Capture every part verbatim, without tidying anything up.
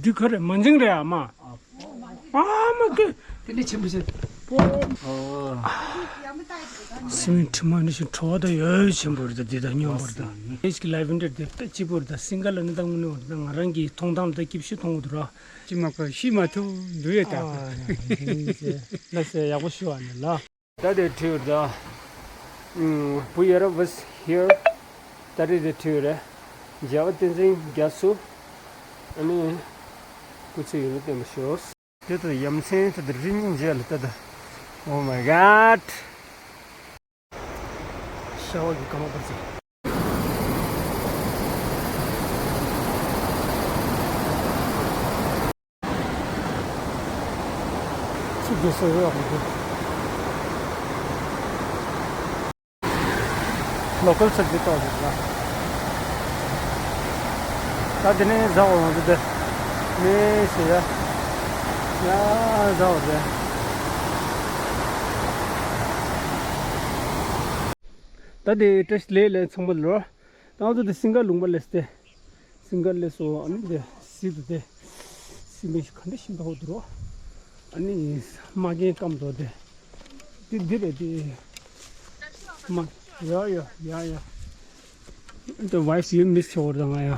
འདི་ག་རེད། མ་འཛིང་རེད་ཨ་མ། ཨ་མ་ཀེ། དེ་ནས་ཆེན་པོ་ཆེ། སེམས་དྲི་མ་ནི་ཞིག་བྲོ་བ་དང་ཡོད་ཆེན་པོ་རེད། ད་འདི་དང་སྙོམས་པར་དང་། ཨེ་ཞིག་ལའི་ཝི་འདྲེད་དེ་དཔེ་སྐྱིད་པོ་རེད། ད་སིང་ག་ལ་ནི་ད་དངོས་གནས་འོ་ད་ང་རང་གི་མཐོང་སྟངས་ལ་ད་སྐྱིད་ཤོས་མཐོང་གི་འདུག་ར། ཅི་མ་ཁ་ཤི་མ་ཐུབ་འདུག་ཡོད་ད། ཨ་ཡིན་ཟེར་ལ་ཟེར་ཡག་པོ་ཞུ་བ་ནི་ལ། ད་དེ་བྲིས་ཡོད་ད། ཨུམ། བུ་ཡ་རབས་བས་ཧི་ཡར། ད་རེས་དེ་བྲིས་ཡོད་རེད། རྒྱལ་བ་བསྟན་འཛིན་རྒྱ་མཚོ། ཨ་ནི་སྐུ་ཚེ་ཡུན་རིང་བརྟན་པར་ཤོག། དེ་ལྟར་ཡ་མཚན་དེ་ལྟར་རི་སྙིང་རྗེ་ལ་ལྟ་ད། Oh my God། ཤ་བ་གི་སྐར་མ་པར་ཚིག་ཚིག་དེ་སོ་ཡོད་རེད། ལོ་ཀལ་སར་བིས་ཏོག་རེད་ལ། ད་དེ་ནས་ཟ་འོང་དུ་དེ། མེ་ཤེ་ཡ། ཡ་ཟ་འོང་དེ། ད་དེ་བཀྲ་ཤིས་བདེ་ལེགས་ཚང་མ་ལོ། ད་ང་ཚོ་དེ་སིང་ག་ལུང་པ་ལས་ཏེ། སིང་ག་ལས་སོ་ཨ་ནི་དེ་སི་དུ་དེ། སི་མེ་ཤི་ག་འདྲ་ཤིན་ཏུ་ཧོ་དུ་རོ། ཨ་ནི་མ་རྒན་སྐམ་དོ་དེ། དེ་འདི་རེད་དེ། མ། ཡ་ཡ་ཡ་ཡ། The wife you miss ཆོག་ར་ང་ཡ།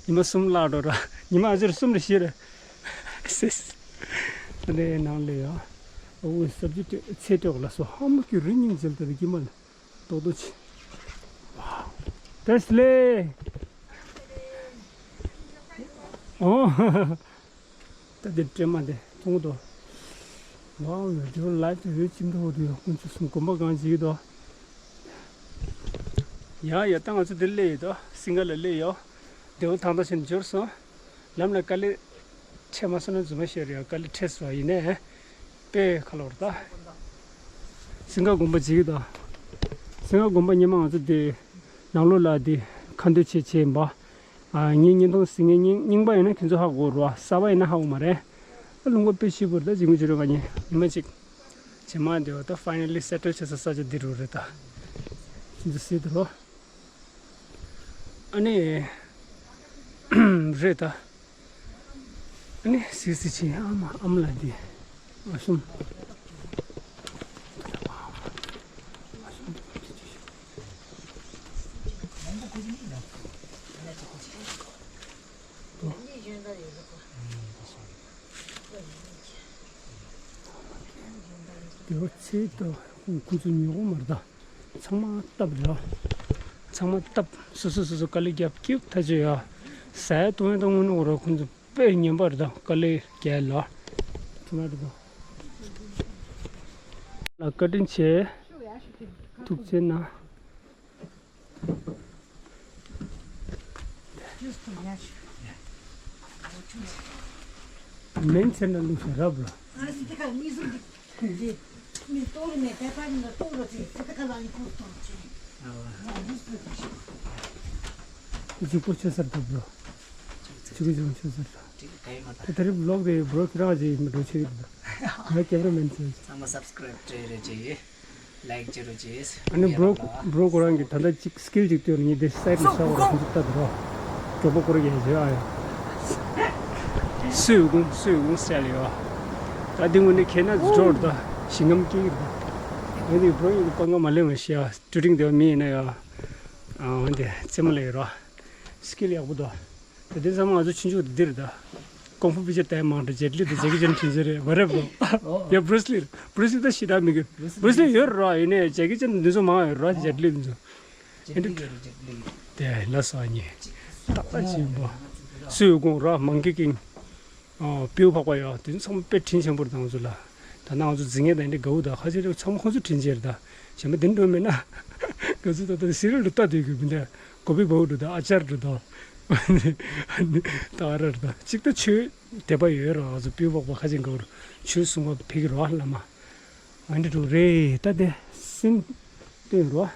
ཉི་མ་གསུམ་ལྷག་འགྲོ་ར། ཉི་མ་ཨ་ཟེར་གསུམ་རེ་བཞི་རེ། སིས། ཨ་ནི་ནང་ལ་ཡ། ཨོ་སབ་ཇི་ཏི་ཚེ་ཏོག་ལ་སོ་ཧ་མ་ཀི་རི་སྙིང་རྗེ་ལ་དེ་ཀི་མ་ལ། ཏོག་ཏོ་ཆེ། དེ་སླེ། ཨོ། ད་དེ་སྤྲེལ་མ་དེ་མཐོང་དོ། ཝའོ་ཡ་དེ་ལའིབ་དེ་ཡོད་ཅིམ་དུ་ཧོ་དུ་ཡོད། ཀུན་ཚོ་གསུམ་གོམ་པ་གང་བྱེད་ཀྱི་དོ། ཡ་ཡ་ད་ང་ཚོ་དེ་སླེ་ཡོད་དོ། སིང་ག་ལ་སླེ་ཡོད། དེ་བོ་ཐང་ཐང་ཞིག་འབྱོར་སོང་། ལམ་ལ་དཀའ་ལས་འཕྲད་མ་སོང་ན་རྫུན་མ་བཤད་རེད་ཡ། དཀའ་ལས་འཕྲད་སོང་ཡིན་ནའི། དཔེ་ཁ་ལོར་ད། སིང་ག་དགོན་པ་བྱེད་ཀྱི་ད། སིང་ག་དགོན་པ་ཉི་མ་ང་ཚོ་དེ་ནང་ལོགས་ལ་དེ་ཁ་འདོན་བྱེད་བྱེད་ཡིན་པ། ཨ་ངའི་བརྙན་ཐུང་སིང་ངའི་རྙིང་རྙིང་པ་ཡིན་ན་ཁྱེད་ཚོ་ཧ་གོ་རོ། གསར་པ་ཡིན་ན་ཧ་གོ་མ་རེད། ཨ་ལུང་པ་དཔེ་ཞིབ་པོར་ད་འཇིགས་མི་འཇིགས་རོ། ང་ཉི་ཉི་མ་གཅིག་བྱེ་མ་དེ་བ་ད་finally settle བྱེད་ས་ས་ཆ་འདི་རུ་རེད་ད། ཁྱེད་ཚོ་སྲིད་དུ་རོ། ཨ་ནི། རེད་ད། ཨ་ནི་སི་སི་ཆེ་ཨ་མ་ཨ་མ་ལ་འདི། ཨ་སུམ། དེ་བ་ཚེ་ད་ཁོང་ཁོང་ཚོ་ཉོ་གོ་མ་རེད་ད། ཚང་མ་སྟབས་རེད། ཚང་མ་སྟབས་སོ་སོ་སོ་སོ་དཀའ་ལས་རྒྱབ་སྐྱིད་ཐག་ཆོད་ཡ། ཟ་ཡ་བཏུང་ཡ་དང་དངོས་གནས་འོ་ར་ཁོང་ཚོ་དཔེ་ངན་པ་རེད་ད། དཀའ་ལས་རྒྱག་ལ། ཁྱེད་རང་རེད་ད། ལ་བཀའ་དྲིན་ཆེ། ཐུགས་རྗེ་གནང་། མེན་ཚེ་ན་ལུགས་ཤིག་རབ་ལ། གཟུགས་པོ་ཆེ་སར་ཐུབ་ལོ། ཆུ་གི་ཆུ་ཆེ་སར་ལ། དེ་ད་རིང་བི་ལོག་དེ་བི་ལོག་ཁྱེད་རང་ཅིག་མི་འགྲོ་ཆེ་གི་འདུག་ང་ཀེམ་ར་མེན་ཚེ། ཚང་མ་སབ་སི་ཀ་རེབ་སྤྲད་རེ་བྱེད། ལའིག་བྱེད་རོགས་བྱེད། ཨ་ནི་བི་རོ་བི་རོ་ཁོ་རང་གིས་ད་ལྟ་གཅིག་སི་ཀིལ་གཅིག་བཏོན་ནས་དེ་སའིཌ་ལ་ཤོར་བ་ཁོང་ཚོ་ལྟ་དུ་རོགས། གྲོགས་པོ་ཁོ་རང་གིས་བྱེད་ཨ་ཡ། སུས་དགོངས་སུས་དགོངས་སེལ་ཡོད། ད་འདི་ངོ་ནས་ཁྱེད་ན་འགྲོ་ར་ད་ཞིང་ཁམས་སྐྱིད་ཀྱི་ད། ངས་འདི་བི་རོ་ཡིན་པ་ང་མ་ལེན་མ་ཤེས་ཨ། ཊུ་ཊིང་དེ་བ་མི་ཡིན་ན་ཡ། ཨ་འོན་ཏེ་རྩེད་མོ་ལས་ཡོད་ར། སི་ཀིལ་ཡག་པོ་ད། ད་དེ་ཚང་མ་ང་ཚོ་ཆུང་ཆུང་དེ་འདིར་ད། ཀོང་ཧྥུ་པི་ཅར་ལྟ་ཡ་མང་དྲགས། ཇེཊ་ལི་དང་ཇེ་ཀི་ཅན་དྲིན་ཆེ་རེད་བ་རེད་བོ། ཡ་བྷྲུ་སི་ལི་རེད། བྷྲུ་སི་ལི་ད་ཞེ་དྲག་མི་དགོས། བྷྲུ་སི་ལི་ཡོད་ར་ཡིན་ནའི་ཇེ་ཀི་ཅན་འདི་ཚོ་མང་ཡོད་ར། ཇེཊ་ལི་འདི་ཚོ། ཇེཊ་ལི་ཡོད་ར་ཇེཊ་ལི། དེ་ལ་སོ་ཉེ། ཏག་ཏག་ཅིག་ཡིན་པོ། སུས་དགོངས་ར་མང་ཀི་ཀིང་། ཨོ་པིའུ་འཕགས་པ་ཡོད། དེ་ཚོ་ཚང་མ་དཔེ་དྲིན་ཆེན་པོ་རེད་ད་ང་ཚོ་ལ། ད་ནང་ང་ཚོ་འཛིང་ངེ་ད་འདི་དགའ་བོ་ད་ཁ་ཆེ་རེད། ཚང་མ་ཁོང་ཚོ་དྲིན་ཆེ་རེད་ད། གཞན་པ་དེ་འགྲོ་མེད་ན། ང་ཚོ་ད་ལྟ་སི་རི་ལ་ལྟ་སྡོད་དགོས་མི་འདྲ། གོ་བི་བའུ་འགྲོ་ད་ཨ་ཅར་འགྲོ་ད། ད་ཨ་ར་རེད་ད་གཅིག་ད་ཆོས་དད་པ་ཡོད་ར། ང་ཚོ་པིའུ་འཕགས་པ་ཁ་ཆེ་དགའ་བོ་ར། ཆོས་གསུང་བ་ཕེབས་ཀྱི་རོ་བླ་མ། ཨ་འདྲ་འགྲོ་རེད་ད་དེ་སིན། སྟོན་རོ།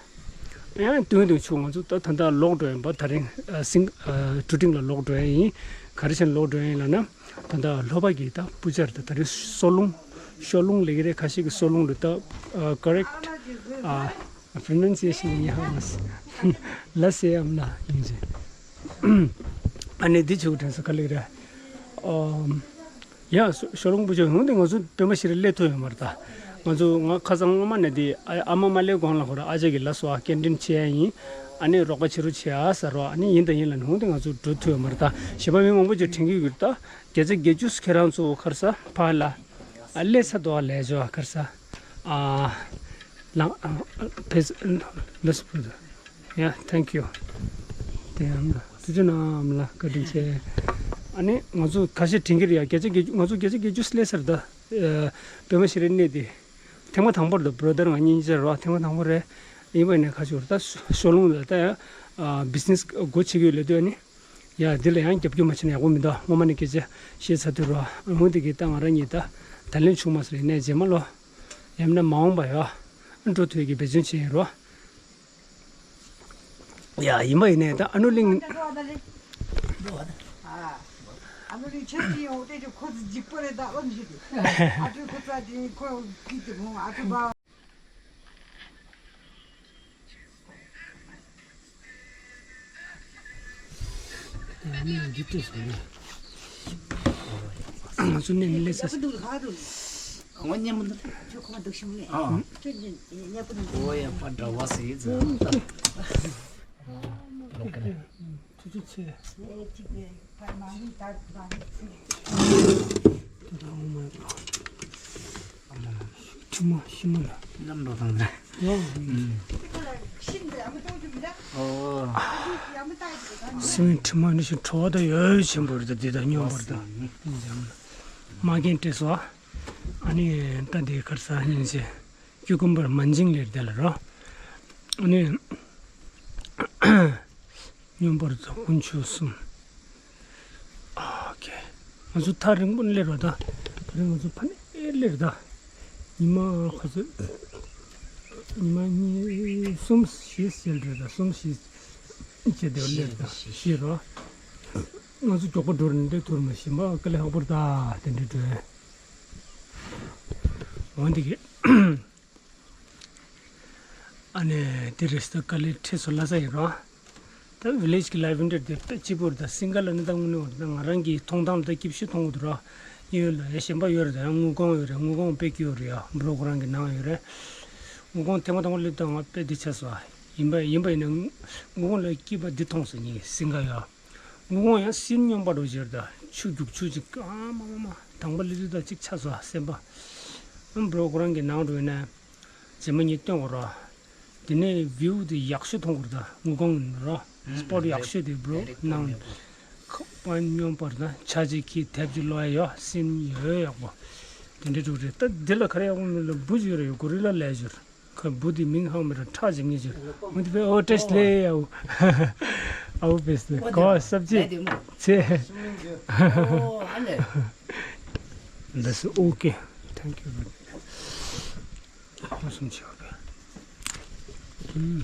ཡང་སྟོན་སྟོན་ཆུ་ང་ཚོ་ད་ད་ལྟ་ལོག་འགྲོ་ཡིན་པ། ད་རིང་ཨ་སིང་ཨ་ཊུ་ཊིང་ལ་ལོག་འགྲོ་ཡ་ཡིན། ག་རེ་བྱས་ནས་ལོག་འགྲོ་ཡ་ཡིན་ལབ་ན། ད་ལྟ་ལྷོ་པ་གི་ད་པུ་ཅར་ད་ད་རིང་སོ་ལུང་། ཤོ་ལུང་ལབ་ཀྱི་རེད། ཁ་ཤས་ཀྱིས་སོ་ལུང་ལབ་ད། ཨ་ཀོ་རེག་ཊི་ཨ་པྲོ་ནན་སི་ཨེ་ཤན་ཡིན་ཧ་མ་སི། ལ་སེ་ཡམ་ལ་ཡིན་ཅེ། ཨ་ནི་འདི་ཆུ་དྲན་སོ་ག་ལེགས་རེད། ཨོ། ཡ། ཤོ་ལོང་བུ་ཆུ་ཧུང་དེ་ང་ཚོ་པད་མ་ཤེས་རིག་སླེབས་ཐུབ་ཡོད་མ་རེད་ད། ང་ཚོ་ང་ཁ་སང་སྔོན་མ་ནས་དེ་ཨ་ཨ་མ་མ་སླེབས་གོང་ལ་ཁོ་ར་ཨ་ཅག་གིས་ལབ་སོང་། ཨ་སྐད་འཕྲིན་བྱེད་ཡ་ཡིན། ཨ་ནི་རོགས་པ་བྱེད་རོགས་བྱེད་ཨ་ཟེར་རོ། ཨ་ནི་ཡིན་དང་ཡིན་ལབ་ནས་ཧུང་དེ་ང་ཚོ་འགྲོ་ཐུབ་ཡོད་མ་རེད་ད། གཞན་པ་མི་མང་པོ་ཅིག་དྲན་གྱི་ཡོད་ད། བརྒྱ་ཆ་བརྒྱད་ཅུ་ཁྱེད་རང་ཚོ་ཁར་ས་ཕ་ལ། ཨ་ལས་ས་དོ་ལས་ཇོ་ཁར་ས། ཨ། ལ་ཕེས་ལས་པུ་ད། Yeah, thank you. དེ་ཡང་ལ་དུ་ཅི་ནམ་ལ་བཀའ་དྲིན་ཆེ། ཨ་ནི་ང་ཚོ་ཁ་ཤས་དྲན་གྱི་རེད་ཡ། བརྒྱ་ཆ་བརྒྱད་ཅུ། ང་ཚོ་བརྒྱ་ཆ་བརྒྱད་ཅུ་སླེབས་ཚར་ད། ཨ། པད་མ་ཤེས་རིག་གནས་དེ་ཐེངས་མ་དང་པོ་རེད་ད། བྲོ་དར་ང་གཉིས་ཆར་རོ་ཐེངས་མ་དང་པོ་རེད། ཡིན་པ་ནས་ཁ་ཤས་རེད་ད། ཤོ་ལོང་ལ་ད་ཡ་བི་ཛི་ནེ་སི་སྒོ་ཕྱེ་གི་ཡོད་ལབ་དུས། ཨ་ནི་ཡ་འདི་ལ་ཡང་རྒྱབ་སྐྱོར་མ་བྱས་ན་ཡག་པོ་མི་འདུག། སྔོན་མ་ནས་སྐད་ཆ་བཤད་ཚར་དུས་རོ། ཨ་ནི་དེ་གི་ད་ང་རང་གཉིས་ད་ད་ལན་བྱུང་མ་སོང་། ཡིན་ནའི་རྗེས་མ་ལོ་ཡང་ན་མ་འོངས་པ་ཡ་འགྲོ་ཐུབ་ཀྱི་འབད་བརྩོན་བྱེད་ཡིན་རོ། ཡ་ཡིན་པ་ཡིན་ནའི་ད་ཨ་ནུ་གླིང་། ཨ་ནུ་གླིང་ཆེན་ཅི་ཡོང་དེ་ཅི་ཁོ་ཚོ་འཇིགས་པ་རེད་ད། ཨོ་མི་ཤེས་དེ། ཨ་ཁུ་ཁོ་ཚ་དེ་ཁོ་ཀི་དེ་མོ་ཨ་ཁུ་བ། ང་ཚོ་ནས་ནི་ལས་ས། ང་མཉམ་མི་འདུག། ཁྱོད་ཁོ་མ་འདུག་ཤི་མི་ཨ། ཁྱོད་ནི་ཉལ་པོ་འདུག། ཨོ་ཡ་ཕ་འདྲ་བ་སི་ཛ། ཐུགས་རྗེ་ཆེ། ཁྲི་མ་ཤི་མ་ལ། ནམ་འགྲོ་དང་ལ། ཡོ། ཨོ། སེམས་ཁྲི་མ་ནི་ཞིག་ཁྲོ་བ་དང་ཡོད་ཆེན་པོ་རེད་ད། འདི་དང་སྙོམས་པར་དང་། མ་རྒན་བཀྲེས་སོ། ཨ་ནི་ད་འདི་གར་ས་སྙིང་རྗེ། སྐྱོ་ཀུན་པར་མ་འཇིང་ལེར་དེ་ལ་རོ། ཨ་ནི། སྙོམས་པར་དང་དཀོན་མཆོག་གསུམ། ཨོ་ཁེ། ང་ཚོ་ཐག་རིང་པོ་ནས་སླེབས་རོགས་ད། ད་རིང་ང་ཚོ་ཕ་ནས་སླེབས་རེད་ད། ཉི་མ་ག་ཚོད། ཉི་མ་གཉིས་གསུམ་བཞི་ཟེར་རེད་ད། གསུམ་བཞི་བྱས་དེ་སླེབས་ད། བཞི་རོ། ང་ཚོ་མགྱོགས་པོ་འགྲོ་རེད་འདྲ་ཐུར་མ་ཤེས་པ་དཀའ་ལས་ཁག་པོ་རེད་ད། དེ་འདྲ་འགྲོ། འོན་ཏེ་གི། ཨ་ནི་དེ་རེས་ད་དཀའ་ལས་འཕྲད་སོང་ལབ་ས་ཡིན་རོ། ད་ཝི་ལེཇ་གི་ལའིབ་འདྲ་དེ་དཔེ་སྐྱིད་པོ་རེད་ད། སིང་ག་ལ་ནི་ད་དངོས་གནས་འོ་ད་ང་རང་གི་མཐོང་སྟངས་ལ་ད་སྐྱིད་ཤོས་མཐོང་གི་འདུག་རོ། ཡོད་ལ་ཡ་གཞན་པ་ཡོད་རེད་ད། ཡང་དངུལ་གང་ཡོད་རེད། དངུལ་གང་དཔེ་སྐྱིད་པོ་རེད་ཡ། སྦྲུལ་ཁོ་རང་གི་ནང་ཡོད་རེད། དངུལ་གང་ཐེངས་མ་དང་པོ་སླེབས་དུས་ང་དཔེ་འདི་ཆགས་སོང་། ཡིན་པ་ཡིན་པ་ཡིན་ན་དངུལ་གང་ལ་སྐྱིད་པ་འདི་མཐོང་སོང་། ངས་སིང་ག་ཡ། དངུལ་ཁང་ཡང་སིན་སྙོམས་པ་འགྲོ་བཞིར་ད་ཆུ་རྒྱུག་ཆུ་ཅིག་ཨ་མ་མ་མ། དང་པོ་ལི་ལི་ད་ཅིག་ཆ་སོ་སེམས་པ། ཨམ་བྲོ་ཁོ་རང་གི་ནང་འགྲོ་ཡིན་ན། རྗེས་མ་ཉིད་སྟོན་གོ་རོ། དེ་ནས་བིའུ་དེ་ཡག་ཤོས་མཐོང་གོ་ར་ད་དངུལ་ཁང་ཡིན་རོ། སྤོ་ཊི་ཡག་ཤོས་དེ་བྲོ་ནང་། ཁ་པ་སྙོམས་པར་ད་ཆ་ཅིག་གིས་དེབ་ཅིག་ཀློག་ཡ་ཡོད་སིན་ཡོད་ཡག་པོ། དེ་འདྲའི་འགྲོ་རེད་ད། འདི་ལ་ག་རེ་ཡག་པོ་མེད་ལ་བུ་ཅིག་ཡོད་རེད། གོ་རི་ལ་ལས་ཞོར། ཁ་བུ་དེ་མིང་ཧང་མེ་ར་ཁྲག་ཅིག་ངེས་ཅིག་མུ་དེ་པེ་ཨོ་ཏྲེས་ལེ་ཡའོ། ཨའུ་པེས་ལེ་ཀོ་སབ་ཅི་ཚེ། That's okay. Thank you. ཁོ་སུམ་ཆེ་བ་པེ། ཨུམ།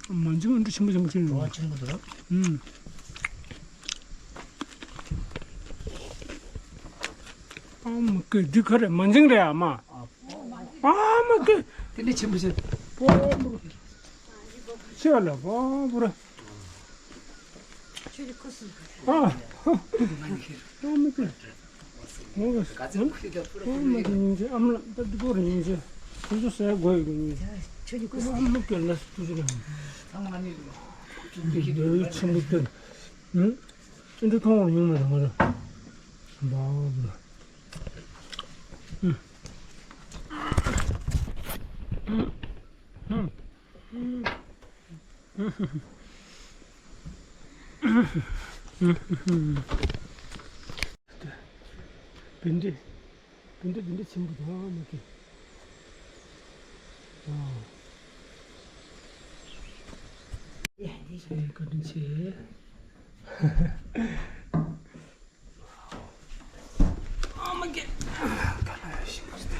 ཨུམ། མ་འཇིགས་འདྲ་ཆེན་པོ་ཆེན་པོ་ཅིག་ཡོད། ཆེན་པོ་འདུག། ཨུམ། ཨ་མ་ཀེ་འདི་ག་རེ་མ་འཇིང་རེད་ཨ་མ། ཨ་མ་ཀེ། དེ་འདྲ་ཆེན་པོ་ཆེ། པོ་པོ། ཆེ་ལ་པོ་པོ་ར། ཨ། ཨ་མ་ཀེ། ཨོ་ཨ་མ་ཀེ་སྙིང་རྗེ། ཨ་མ་ལ་ད་འདི་གོ་ར་སྙིང་རྗེ། ཁོ་ཚོ་ཟས་དགོས་ཡོད་ཀྱི་སྙིང་རྗེ། ཨ་མ་ཀེ་ལ་སུ་ཟེར་ཡང་། འདི་ཆེན་པོ་ཀེ། ཨུ། ཨེ་འདྲ་མཐོང་བ་ཡོང་མ་རེད་ང་རང་། བའོ། ཨུ། ཨུ། བན་དེ། བན་དེ་བན་དེ་ཆེན་པོ་འདུག་ཨ་མ་ཀེ། ཨ། བཀའ་དྲིན་ཆེ། ཨ་མ་ཀེ། ཁ་ལག་ཞིམ་པོ་ཞིག་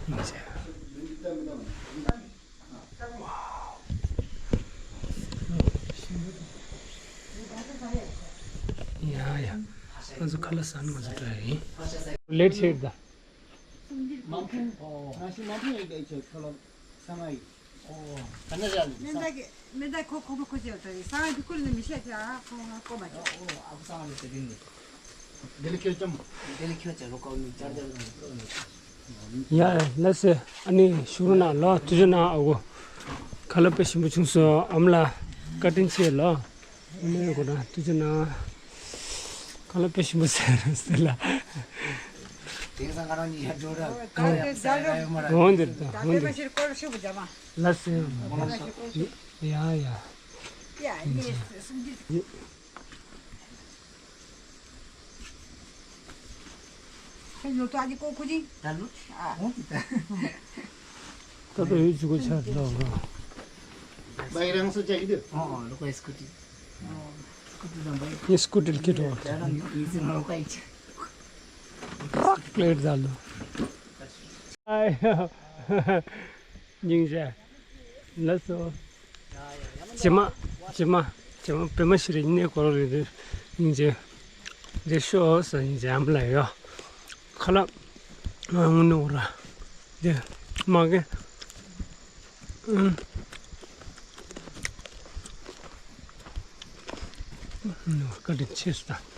ཡིན་ཟེར། ཡ་ཡ། ང་ཚོ་ཁ་ལག་ཟ་ནི་ང་ཚོ་འགྲོ་ཡ་ཡིན། ལེཊ་བྱས་ད། མ་ཕུང་། ཨོ། ང་ཞིག་མ་ཕུང་ཡོད་ཀྱི་ཁྱོད་ཁ་ལག་ཟ་ང་ཡིན། ཨོ། ག་ནས་ར། མེ་མདའ་གི་མེ་མདའ་ཁོ་ཁོ་མོ་ཁོ་ཅེ་ཡོད་ད་རེད། སང་ཨ་དུ་ཁུར་ནས་མི་ཤེས་ཀྱང་ཁོ་ཁོ་མ་ཅོ། ཨོ་ཨ་ཁུ་སང་ཨ་རེད་དེ་རིང་ནས། དེ་ལས་ཁྱོད་ཅམ། དེ་ལས་ཁྱོད་ཅ་རོ་ཀའོ་ནི་ཅར་ཅར་ནང་ཀའོ་ནི། ཡ་ལ་སེ་ཨ་ནི་ཤུ་རུ་ན་ལོ་ཐུ་ཇུ་ན་ཨ་གོ། ཁ་ལ་པེ་ཞིམ་པོ་བྱུང་སོ་ཨམ་ལ་བཀའ་དྲིན་ཆེ་ལོ། ཨ་ནི་གོ་ན་ཐུ་ཇུ་ན་ཁ་ལ་པེ་ཞིམ་པོ་ཟེར་ཟེར་ལ། དེང་སང་ང་རང་གཉིས་ཡར་འགྲོ་ར་ཀ་ཡ་ཟེར་ཡ་ཡོད་མ་ར། འོང་འདིར་ད་འོང་འདིར། ལ་སེ་ཡ་ཡ། ད་ལྟ་ཡོད་ཅིག་གོ་ཆ་ལོག་ར། སྐུ་ཊི། ཨོ་ལོག་པའི་སྐུ་ཊི། ཨོ་སྐུ་ཊི་དང་བའི། ངས་སྐུ་ཊི་ལ་ཁྱེར་འགྲོ་བ། ད་རང་ཡོད་ཡིན་ཟེར་ལོག་པའི་ཆ། རག་ལེར་ད་ལོ། ཨ་ཡ། སྙིང་རྗེ། ལགས་སོ། ཇེ་མ། ཇེ་མ། ཇེ་མ་བེ་མ་ཤི་རེ་ཉིན་ནས་གོ་རོ་རེ་རེ། སྙིང་རྗེ། རྗེ་ཤོ་ས་སྙིང་རྗེ་ཨམ་ལ་ཡོ། ཁ་ལག་ང་ངུ་ནོ་ར། རྗེ་མ་གེ། ཨུམ། ནོ་བཀའ་དྲིན་ཆེ་སོ་ད།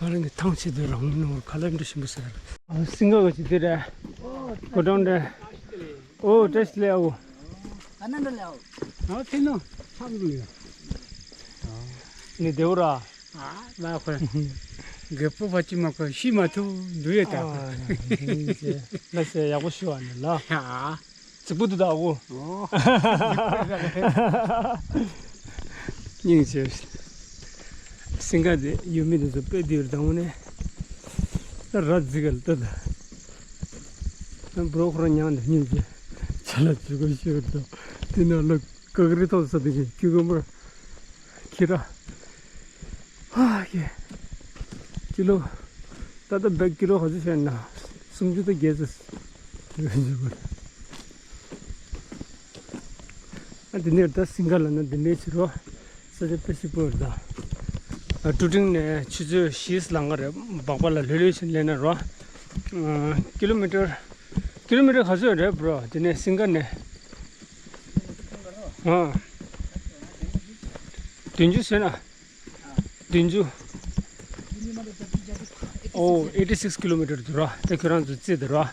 ང་རང་གི་ཐང་ཆད་དུ་རང་ངུ་ནོ་ཁ་ལག་འདྲ་ཞིམ་པོ་ཟེར། ཨ་སིང་ག་ག་ཅི་དེ་རེད། གོ་ཀྲང་རེད། ཨོ་བཀྲ་ཤིས་བདེ་ལེགས་ཨོ། ཨ་ནི་འདྲ་ལེའོ། ཨ་ཕི་ནོ་ཆག་འདུག་ཡ། ནི་བདེ་བོ་ར། ཨ་མ་ཁོ། རྒད་པོ་ཕ་ཅི་མ་ཁོ་ཤི་མ་ཐུབ་འདུག་ཡ་ད། ཨ་ལ་སེ་ཡག་པོ་ཤི་བ་ནི་ལ། ཨ། རྫིག་པོ་འདུག་ད་ཨོ། ཨོ། སྙིང་རྗེ། སིང་ག་དེ་ཡུལ་མི་དེ་ཚོ་དཔེ་བདེ་བར་དང་ནས། ད་ར་རྫིག་ག་ལ་ལྟ་ད། ད་འབྲོག་ཁོ་རང་ཉང་དུ་སྙིང་རྗེ། ཆ་ལ་ཚུལ་ཁོ་ཤོར་དང་། དེ་ན་ལ་ཀ་ཀ་རི་ཐོག་ས་དེ་བཞིན་ཁྱི་གོམ་པར། ཁྱི་ར། ཧ་ཡེ། ཀི་ལོ། ད་ལྟ་བེག་ཀི་ལོ་ག་ཚོད་བཤད་ན། སུམ་ཅུ་དང་བརྒྱད་ཙམ། ཨ་དེ་ནས་ད་སིང་ག་ལ་ན་དེ་འདྲའི་ཕྱིར་རོ། ས་ཆ་དཔེ་སྲིད་པོ་རེད་ད། ཨ་ཀྲུ་ཀྲིང་ནས་ཆུ་ཚོད་བཞི་ལང་ག་རེད། སྦག་སྦག་ལ་ལྷོད་ལྷོད་ཕྱིན་སླེབས་ན་རོ། ཨ་ཀི་ལོ་མི་ཊར། ཀི་ལོ་མི་ཊར་ག་ཚོད་རེད་བྷྲོ། དེ་ནས་སིང་ག་ནས། ཨ། བདུན་ཅུ་ཟེར་ན། བདུན་ཅུ། ཨོ་ཨེ་ཊི་སིགས་ཀི་ལོ་མི་ཊར་འདུག་ར། དེ་ཁྱོད་རང་ཚོ་རྩིས་འདུག་ར།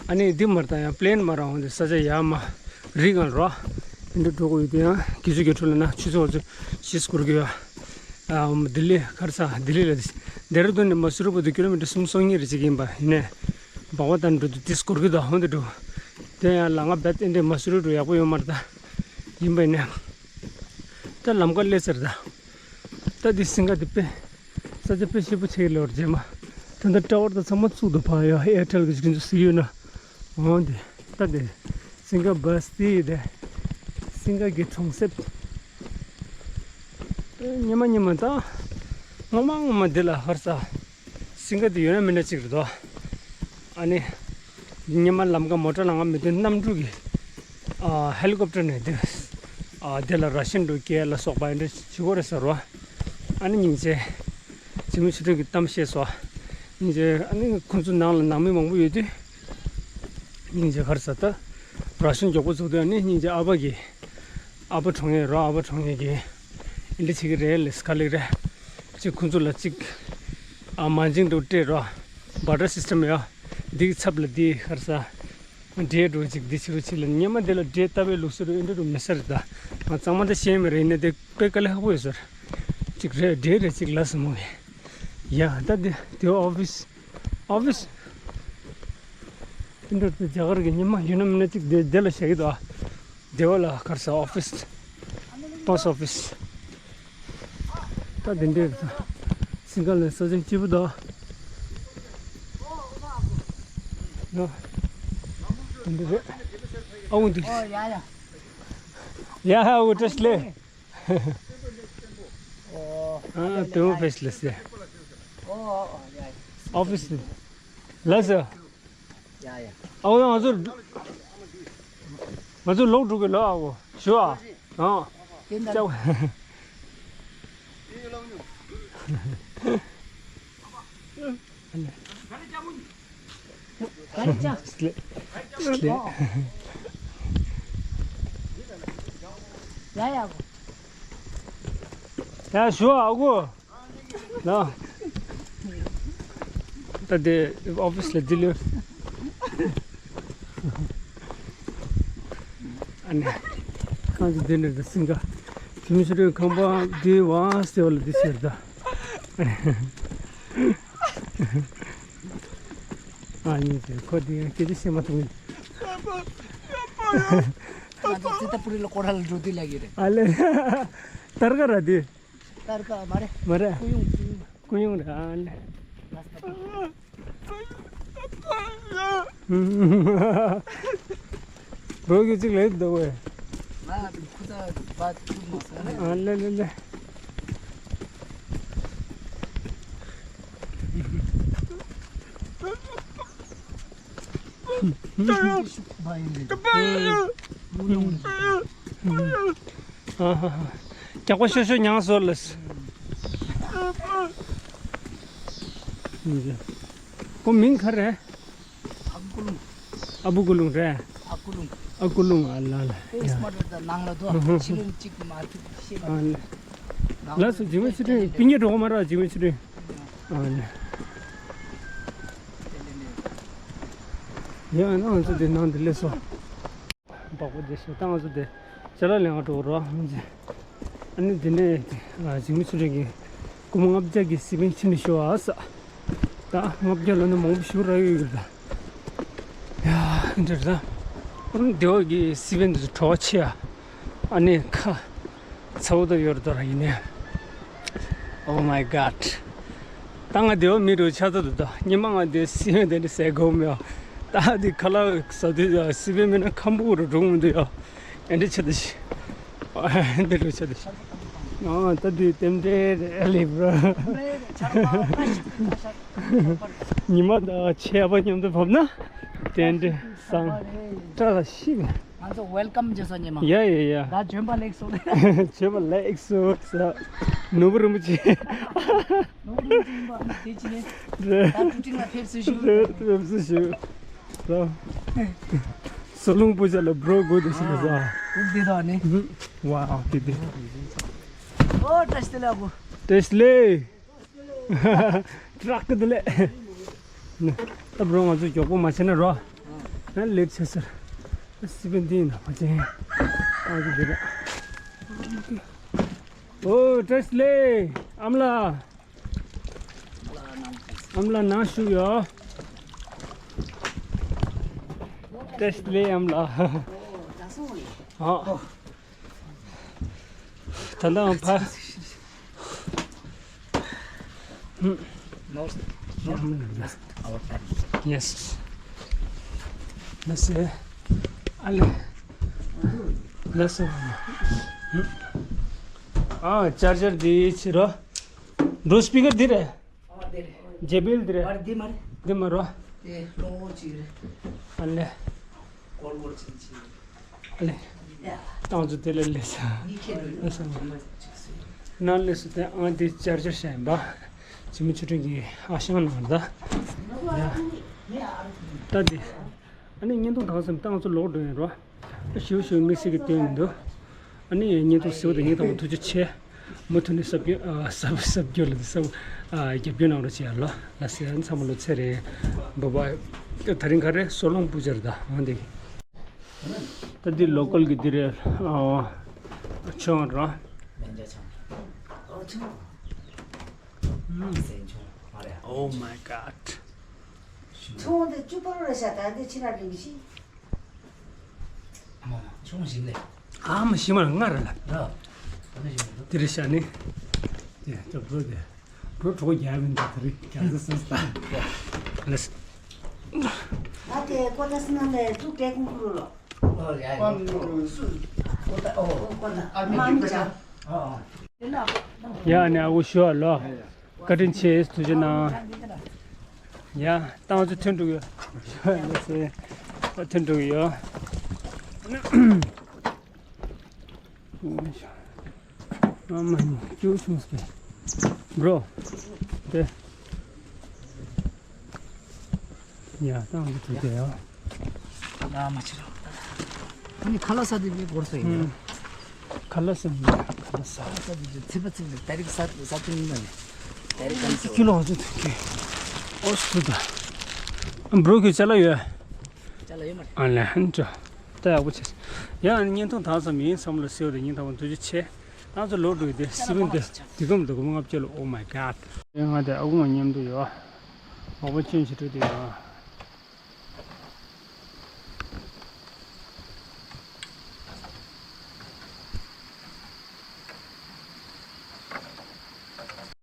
ཨ་ནི་འདི་མར་ད་ཡང་པི་ལེན་མར་འོང་དེ་ས་ཆ་ཡར་མར་རི་སྒང་ར། འདི་འདྲ་འགྲོ་དགོས་ཡོད་དེ་ཡང་དགེ་ཚུལ་གྱི་ཁྲོད་ལ་ན་ཆུ་ཚོད་འོ་ཚོད་བཞི་འགོར་གི་ཡོད། ཨ་ལྡི་ལི་ཁར་ས་ལྡི་ལི་ལ་ཌེ་ར་ལྡུན་ནས་མ་སུ་རི་བར་དུ་ཀི་ལོ་མི་ཊར་སུམ་སོ་གཉིས་རེ་ཅིག་ཡིན་པ་ཡིན་ནས། སྦག་སྦག་ད་འགྲོ་དུས་དེ་འགོར་གི་འདུག་འོང་དེ་འགྲོ། དེ་ཡང་ལ་ང་རྦད་དེ་འདྲའི་མ་སུ་རི་འགྲོ་ཡག་པོ་ཡོད་མ་རེད་ད། ཡིན་པ་ཡིན་ནས། ད་ལམ་ཁ་སླེབས་ཚར་ད། ད་འདི་སིང་ག་འདི་དཔེ། ས་ཆ་དཔེ་ཞེ་པོ་ཆེ་ལོར་རྗེས་མ། ད་ལྟ་ཊ་ཝར་དང་ཚང་མ་བཙུགས་འདུག་ཕ་ཡ་ཨེར་ཊེལ་གི་ཅིག་ཅིག་ཟེར་ཡོད་ན། འོང་དེ། ད་དེ། སིང་ག་བ་སི་ཊི་དེ། སིང་ག་གི་གྲོང་གསེབ། ཉི་མ་ཉི་མ་ད། སྔོན་མ་སྔོན་མ་འདི་ལ་ཧར་ས། སིང་ག་དེ་ཡོད་ན་མེད་ན་གཅིག་རེད་དོ། ཨ་ནི། ཉི་མ་ལམ་ཁ་མོ་ཊ་ལ་ང་མི་འདུག་གནམ་གྲུ་གི། ཨ་ཧེ་ལི་ཀོབ་ཊར་ནས་འདི། ཨ་དེ་ལ་ར་ཤན་འགྲོ་སྐད་ལ་སོགས་པ་འདྲ་བྱེད་དགོས་རེད་ཟེར་བ། ཨ་ནི་སྙིང་རྗེ། ཇི་མི་ཆུ་ཕྲན་གྱི་གཏམ་བཤད་སོ། སྙིང་རྗེ་ཨ་ནི་ཁོང་ཚོ་ནང་ལ་ནང་མི་མང་པོ་ཡོད་དུས། སྙིང་རྗེ་ག་རེ་ཟེར་ད། ར་ཤན་མགྱོགས་པོ་རྫོགས་དུས་ཨ་ནི་སྙིང་རྗེ་ཨ་ཕ་གི། ཨ་ཕ་གྲོངས་ཡས་རོ། ཨ་ཕ་གྲོངས་ཡས་ཀྱི་ཨིན་དྲི་བྱེད་ཀྱི་རེད་ལས་ག་ལེགས་རེད། གཅིག་ཁོང་ཚོ་ལ་གཅིག་ཨ་མ་འཇིང་འགྲོ་སྤྲད་རོ། བར་ཊར་སིས་ཊམ་ཡོད། འདི་གི་ཚབ་ལ་འདི་ག་རེ་ཟེར། འབྲས་འགྲོ་གཅིག་འདི་ཕྱི་རུ་ཕྱི་ལ་ཉི་མ་འདི་ལ་འབྲས་ལྟ་བའི་ལུགས་སྲོལ་ཨིན་དྲི་རུ་མི་ས་རེད་ད། ང་གཙང་མ་ད་ཤེས་མི་རེད་ཡིན་ན་དེ་དཔེ་དཀའ་ལས་ཁག་པོ་ཡོད་ཟེར། གཅིག་རེད་འབྲས་རེད་གཅིག་ལ་ཟེར་མོ་གི། ཡ་ད་འདི་དེ་ཨོ་ཕིས། ཨོ་ཕིས། དེ་འདྲ་དེ་རྒྱ་གར་གྱི་ཉི་མ་ཡིན་ན་མིན་ན་གཅིག་དེ་དེ་ལ་བཞག་གི་འདུག་ཨ། དེ་བ་ལ་ག་རེ་ཟེར་ཨོ་ཕིས། པོ་སི་ཊི་ཨོ་ཕིས། ད་དེ་འདྲ་རེད་ད། སིང་ག་ལ་ས་ཆ་སྐྱིད་པོ་འདུག་ཨ། ཡ། དེ་འདྲ་རེད། ཨ་འོ་འདུག་ཨོ་ཡ་ཡ། ཡ་ཧ་འོ་བཀྲ་ཤིས་བདེ་ལེགས། ཨ་དེ་འོ་བཀྲ་ཤིས་བདེ་ལེགས། ཨོ་ཨོ་ཡ་ཡ། ཨོ་ཕིས་ལ་ཟེར། ཡ་ཡ། ཨ་འོ་ང་ཚོ། ང་ཚོ་ལོག་འགྲོ་གི་ལོ་ཨ་འོ། ཞུ་ཨ། ཨ། ཅའོ། ག་རེ་ཅ། སླེ། སླེ། ཡ་ཡ་གོ། ཡ་ཞུ་ཨ་གོ། ལ། ད་དེ་ཨོ་ཕི་སི་ལ་དེ་ལོས། ཨ་ནི། གང་ཅི་དེ་འདྲ་དེ་སིང་ག་འཇིགས་མེད་ཆོས་སྒྲོན་ཁང་པ་དེ་ཝང་སྟེ་བ་ལ་དེ་ཟེར་ད། ཨ་ནི་དེ་ཁོ་དེ་སྐད་ཆ་བཤད་མ་ཐུབ་ནི། ང་ཚོ་ཙི་ཏ་པུ་རི་ལ་སྐོར་ར་ལ་འགྲོ་དུས་ལ་གི་རེད། ཨ་ལེ། ཏར་ཀ་ར་དེ། ཏར་ཀ་མ་རེད། མ་རེད། ཀུ་ཡུང་ཀུ་ཡུང་། ཀུ་ཡུང་ར་ཨ་ལེ། རོགས་ཀྱིས་གཅིག་ལས་འདུག་བས། ང་ཁུ་ཚ་བ་ཐུག་མ་སོང་ནས། ཨ་ལེ་ལེ་ལེ། ཨ་ཧ་ཧ། རྒྱགས་པ་ཤོ་ཤོ་མྱངས་སོང་ལ། ཁོ་མིང་ག་རེ། ཨ་ཀུ་ལུང་། ཨ་བུ་ཀུ་ལུང་རེད། ཨ་ཀུ་ལུང་། ཨ་ཀུ་ལུང་ཨ་ལ་ལ། ཕེ་སི་མ་རེད་ད་ནང་ལ་དོ་ཕྱི་ལུང་གཅིག་མ་ཐུབ་ཤེས་མ། ལགས་སོ་འཇིགས་མེད་ཆོས་སྒྲོན་པིན་ཉེ་འགྲོ་གི་མ་རེད་འཇིགས་མེད་ཆོས་སྒྲོན། ཨ་ནི། ཡ་ང་ཚོ་འདི་ནང་འདི་སླེབས་སོང་། བག་པོ་བདེ་ཤོག་ད་ང་ཚོ་འདི་ཅ་ལག་ལེན་ག་འགྲོ་གི་རོགས། ཨ་ནི་འདི་ནས་འཇིགས་མེད་ཆོས་སྒྲོན་གྱི་སྐུ་ངོ་ལྔ་བརྒྱ་གི་སི་པན་ཕྱིན་ནས་ཤོག་ཨ་ས། ད་ལྔ་བརྒྱ་ལ་ནི་མང་པོ་ཞུ་ར་ཡོད་ཡོད་ད། ཡ་འདི་ར་ད། ཨ་ནི་སྡེ་བ་གི་སི་པན་འདི་ཚོ་བྲོ་བ་ཆེ་ཡ། ཨ་ནི་ཁ་ཚ་བོ་ད་ཡོད་ར་ད་ར་ཡིན་ནས། Oh my god། ད་ང་སྡེ་བ་མི་རུ་ཆགས་ཚར་འདུག་ད་ཉི་མ་ང་འདི་སི་པན་དེ་འདྲ་ཟས་གོ་མེད་ཨ། ད་འདི་ཁ་ལག་ཟ་དུས་ད་སི་པན་མེད་ན་ཁམ་བུ་རུ་འགྲོ་མི་འདུག་ཡ། ཨེ་འདྲ་ཆེ་ད་ཤི། ཨེ་འདྲ་རུ་ཆེ་ད་ཤི། ཨ་ད་འདི་རྟེན་འབྲེལ་རེད་ལེ་བྲོ། ཉི་མ་ད་ཆེ་བ་མཉམ་དུ་བབས་ན་རྟེན་འབྲེལ་བཟང་། བཀྲ་ལ་ཤིས། ང་ཚོ་ཝེལ་ཀམ་བྱེད་ས་ཉི་མ། ཡ་ཡ་ཡ། ད་བྱོན་པ་ལེགས་སོ། བྱོན་པ་ལེགས་སོ་ཟེར། ནོར་བུ་རིན་པོ་ཆེ། ནོར་བུ་རིན་པོ་ཆེ་ཡིན་པ་དེ་ཅི་ནས། རེད། ད་ཀྲུ་ཀྲིང་ལ་ཕེབས་བསུ་ཞུ། རེད་ཕེབས་བསུ་ཞུ། ད། སོ་ལུང་པུ་ཅ་ལ་བྲོ་དགོས་དེ་ཞིག་ལ་ཟ། འུབ་བདེ་དག་ནི། ཝའོ་དེ་དེ། ཨོ་བཀྲ་ཤིས་བདེ་ལེགས་ཨ་ཁུ། བཀྲ་ཤིས་བདེ་ལེགས། ཏྲག་གི་འདི་ལས། ད་བྲོ་ང་ཚོ་མགྱོགས་པོ་མ་བྱས་ན་རོ། ན་ལེགས་ཆེ་ཟེར། སི་པན་འདི་ཡིན་ན་མ་བྱས། ཨ་ཙི་འདི་རེད། ཨོ་བཀྲ་ཤིས་བདེ་ལེགས་ཨ་མ་ལགས། ཨ་མ་ལགས་ནང་བཞུགས་ཡོད། བཀྲ་ཤིས་བདེ་ལེགས་ཨ་མ་ལགས། ཨ། ད་ལྟ་ཕ། Yes. ལགས་སེ། ཨ་ལེ། ལགས་སེ། ཨ་ཅར་ཇར་འདི་ཕྱི་རོ། འགྲོ་སི་པི་ཀར་འདི་རེད། ཨ་དེ་རེད། ཇེ་བི་ཨེལ་འདི་རེད། ཨ་འདི་མ་རེད། འདི་མ་རོ། དེ་གློག་འོད་ཅིག་རེད། ཨ་ལེ། ཀོར་ཀོར་ཅིག་ཅིག་རེད། ཨ་ལེ། ཡ། ཏང་ཙུ་དེ་ལ་ལེ་ས། ཡི་ཁེ་རུ་ལེ་ས། ཅིག་སེ། ན་ལེ་ས་དེ་ཨང་དེ་ཅར་ཇར་ཤ་ཡིན་པ། ཇི་མི་ཆུ་ཕྲན་གྱི་ཨ་ཞང་ནང་ད། ཡ། ད་དེ། ཨ་ནི་བརྙན་ཐུང་གང་སེམས་ཏང་ཙུ་ལོག་འགྲོ་ཡིན་རོ། ཞིའུ་ཞིའུ་དམིགས་བསལ་གྱི་སྟོན་མི་འདུག་ཨ་ནི་བརྙན་ཐུང་གཟིགས་པ་དང་བརྙན་ཐུང་ཐུགས་རྗེ་ཆེ། མུ་མཐུད་ནས་སབ་སྐྱོ་ཨ་སབ་སབ་སྐྱོ་ལ་སབ་ཨ་རྒྱབ་སྐྱོར་གནང་རོགས་བྱེད་ཡ་ལོ། ལགས་སེ། ཚང་མ་ལོ་ཚེ་རིང་། བྷའི་བྷའི། དེ་ད་རིང་ག་རེ་སོ་ལོང་པུ་ཅར་ད་འོང་དེ། ད་འདི་ལོ་ཀལ་གི་འདི་རེད་ཨ། ཆང་ར། ལན་ཆང་། ཨོ་ཆང་། ཨམ། སེན་ཆང་མ་རེད། Oh my god། ཆང་དེ་བཅུ་པ་རེད་ཤག་ད་འདི་ཕྱི་ལ་འགྲིམ་ཤིག་ཨ་མ་མ་ཆུང་ཞིག་ལས། ཨ་མ་ཞིག་མ་ལྔ་རེད་ལ། ར། ཨ་མ་ཞིག་མ་འདུག་དེ་རེད་ཤག་ནི། དེ་ཅོག་བྲོ་དེ། བྲོ་གྲོགས་རྒྱག་མིན་ད་དེ་རིགས་རྒྱག་ས་སོང་ད། ལགས། ད་དེ་ཀོ་ཏ་སི་ན་ལས་ཐུག་ཏེ་ཀུང་ཀུ་རུ་ལོ། ཨོ་ཡ་ཡ། ཀོ་ཏ་ཨོ། ཀོ་ཏ་ཨ་མ་མི་ཅག་ཨོ་ཨོ། ཡ་ནི་ཨ་བོ་ཞུ་བ་ལོ། བཀའ་དྲིན་ཆེ། ཐུགས་རྗེ་གནང་། ཡ། ཏང་ཙུ་ཐོན་འགྲོ་གི་ཡོད། ལགས་སེ། ཨ་ཐོན་འགྲོ་གི་ཡོད། ཨ་མ་ནི་ཅུ་ཆུང་སེ། བྲོ། དེ། ཡ་ཏང་ཙུ་ཐོན་དེ་ཡོད། ཡ་མ་ཕྱི་རོ། ཨ་ནི་ཁ་ལག་ཟ་དུས་མི་འགོར་སོ་ཡིན། ཨུམ། ཁ་ ཁ་ལག་ཟ་མི་འདུག་ཁ་ལག་ཟ། ཁ་ལག་ཟ་འདུག་ཚིག་པ་ཚིག་པ་ད་རིག་ས་ས་ཚིག་མིན་ནས། ད་རིག་གང་ཟ། ཁྱི་ལོག་ཚོད་ཐུག་གི། ཨོ་སུ་ད། འབྲོག་ཁྱི་ཅ་ལག་ཡོད། ཅ་ལག་ཡོད་མ་རེད། ཨ་ལས་ཧན་ཅོ། ད་ཡག་པོ་བྱས། ཡང་བརྙན་ཐུང་དག་ཙམ་ཡིན་བསམ་ལ་སེའུ་དང་བརྙན་ཐུང་བ་འདུ་ཅུ་ཆེ། ང་ཚོ་ལོག་འགྲོ་གི་དེ་སི་པིན་དེ་དུས་ཁམས་དུ་གོ་མ་ལྔ་བཅུ་ལ། Oh my god། ང་དེ་ཨ་ཁུ་ང་མཉམ་དུ་ཡོད། མོག་པ་ཅུན་ཞིག་འགྲོ་དུས་ཡོད།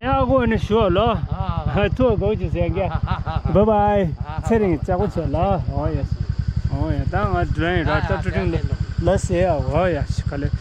ཡ་གོ་ནི་ཞོ་ལོ། ཐུ་གོ་ཅི་ཟེར་གི། བཱའི་བཱའི། ཚེ་རིང་ལྕགས་པོ་བྱས་ལ། ཨོ་ཡ། ཨོ་ཡ། ད་ང་འགྲོ་ཡིན་ར། ད་ཀྲུ་ཀྲུང་ལ་ཟེར་ཡ། ཨོ་ཡ། ཤི་ཁ་ལེ།